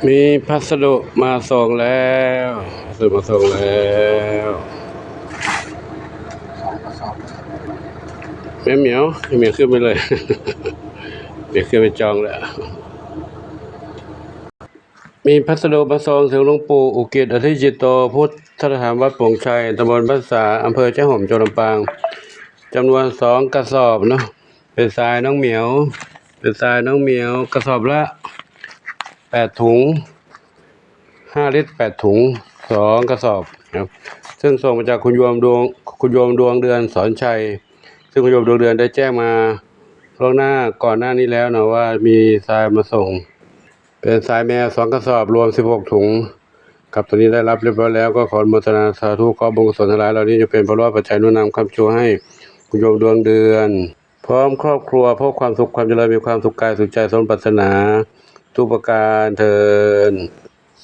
ມີພັດສະດຸມາສົ່ງແລ້ວ ພັດສະດຸມາສົ່ງແລ້ວ ແມ່ໝຽວ ແມ່ໝຽວຂຶ້ນໄປເລີຍ ແມ່ໝຽວຂຶ້ນໄປຈອງແລ້ວ. ມີພັດສະດຸມາສົ່ງເຖິງຫຼວງປູ່ອຸກິດ ອະທິຈິດໂຕ ພຸດທະສະຖານວັດໂປ່ງໄຊ ຕຳບົນບ້ານສາ ອຳເພີແຈ້ງຫົມ ຈັງຫວັດລຳປາງ ຈຳນວນສອງກະສອບເນາະ ເປັນຊາຍນ້ອງໝຽວ ເປັນຊາຍນ້ອງໝຽວ ກະສອບລະແປດຖົງ ຫ້າລິດແປດຖົງ ສອງກະສອບນະ ເຊິ່ງສົ່ງມາຈາກຄຸນໂຍມດວງ ຄຸນໂຍມດວງເດືອນ ສອນໄຊ ເຊິ່ງຄຸນໂຍມດວງເດືອນໄດ້ແຈ້ງມາລ່ວງໜ້າກ່ອນໜ້ານີ້ແລ້ວເນາະ ວ່າມີຊາຍມາສົ່ງ ເປັນຊາຍແມວສອງກະສອບ ລວມສິບຫົກຖົງ ຄັບ ຕອນນີ້ໄດ້ຮັບຮຽບຮ້ອຍແລ້ວ ກໍຂໍອະນຸໂມທະນາສາທຸ ຂໍບຸນກຸສົນທັງຫຼາຍເຫຼົ່ານີ້ ຈົ່ງເປັນພະລະປັດໄຈໜູນນຳຄ້ຳຊູໃຫ້ຄຸນໂຍມດວງເດືອນ ພ້ອມຄອບຄົວ ພົບຄວາມສຸກຄວາມຈະເລີນ ມີຄວາມສຸກກາຍສຸກໃຈ ສົມປາດຖະໜາທຸກປະການເທີ້ນ.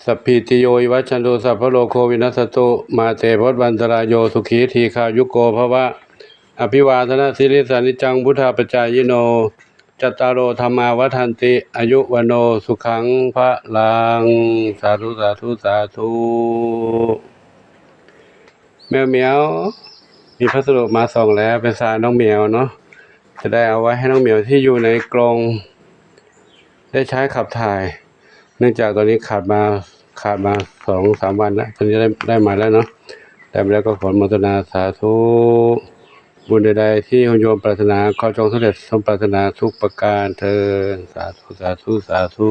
ສັບພີຕິໂຍ ວິວັດຊັນຕຸ ສັບພະໂລໂຄ ວິນັດສັນຕຸ ມາເຕ ພະວັດວັນຕະລາຍໂຍ ສຸຂີ ດີຄາຍຸໂກ ພະວະ. ອະພິວາທະນະສີລິສານິຈັງ ພຸດທາປະຈາຍິໂນ ຈັດຕາໂລ ທຳມາ ວັດທັນຕິ ອາຍຸ ວັນໂນ ສຸຂັງ ພະລັງ. ສາທຸ ສາທຸ ສາທຸ. ແມວໝຽວ ມີພັດສະດຸມາສົ່ງແລ້ວ ເປັນຊາຍນ້ອງໝຽວເນາະ ຈະໄດ້ເອົາໄວ້ໃຫ້ນ້ອງໝຽວທີ່ຢູ່ໃນກົງໄດ້ໃຊ້ຂັບຖ່າຍ ເນື່ອງຈາກຕອນນີ້ຂາດມາ ຂາດມາສອງສາມວັນແລ້ວ ຕອນນີ້ໄດ້ ໄດ້ມາແລ້ວເນາະ ໄດ້ມາແລ້ວກໍຂໍອະນຸໂມທະນາສາທຸ ບຸນໃດໆທີ່ໂຍມປາດຖະໜາ ຂໍຈົ່ງສຳເລັດສົມປາດຖະໜາທຸກປະການເທີ້ນ ສາທຸ ສາທຸ ສາທຸ.